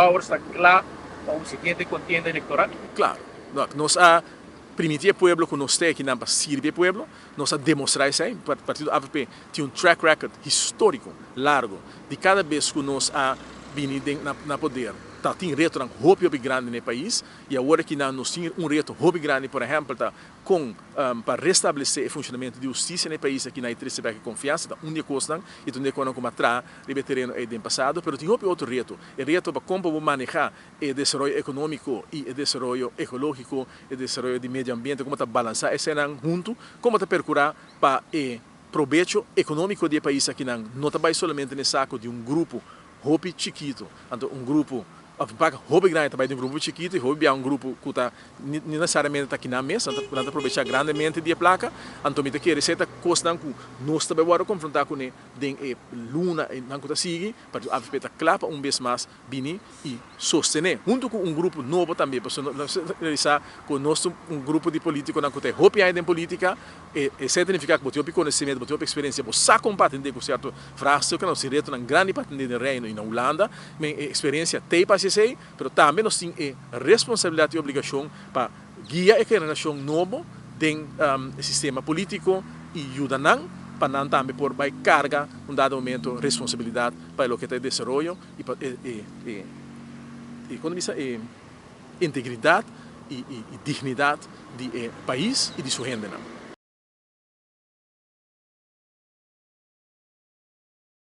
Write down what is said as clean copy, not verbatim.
Dowers ta cla pa un siguiente contienda electoral? Claro. Nos a primiti e pueblo cu nos ta akinan pa sirbi e pueblo. Nos a demostra esey. Partido avp tin un track record historico largo di cada bes cu nos a bini den na poder ta tin retonan hopi hopi grandi na e pais y awor akinan nos tin un reto hopi grandi, por ehempel, ta con pa restablece e funcionamento di husticia na e pais aki na e trece bek e confiansa ta un di e cosnan y ta un di e cosnan cu mi a traha riba e tereno ey den pasado. Pero tin hopi otro reto, e reto pa con pa bo maneha e desaroyo economico y e desaroyo ecologico, e desaroyo di medio ambiente, con bo ta balansa esenan hunto, con bo ta percura pa e probecho economico di e pais akinan no ta bay solamente na e saco di un grupo hopi chikito, anto un grupo of un hopi grandi ta bay di un grupo chikito y hopi bia un grupo cu ta ni necesariamente ta akinan mes, nan ta probecha grandemente di e placa. Anto mi ta kere esey ta cosnan cu nos ta bay wordo confronta cune den e luna nan cu ta sigui. Partido avp ta cla pa un bes mas bini y sostene hunto cu un grupo nobo tambe, pasobra nos ta realisa cu nos ta un grupo di politiconan cu ta e hopi aña den politica. E esey ta nifica cu bo tin hopi conocimento, bo tin hopi experiencia, bo sa con pa atende cu cierto vraagstukken, nos tin retonan grandi pa atende den Reino y na Hulanda. Men e experiencia t'ey pa haci esey, pero tambe nos tin e responsabilidad y obligacion pa guia e generacion nobo den e sistema politico y yuda nan pa nan tambe por bay carga un dado momento responsabilidad pa e loke ta e desaroyo y pa e e e con ta bisa e integridad y y dignidad di e pais y di su hendenan.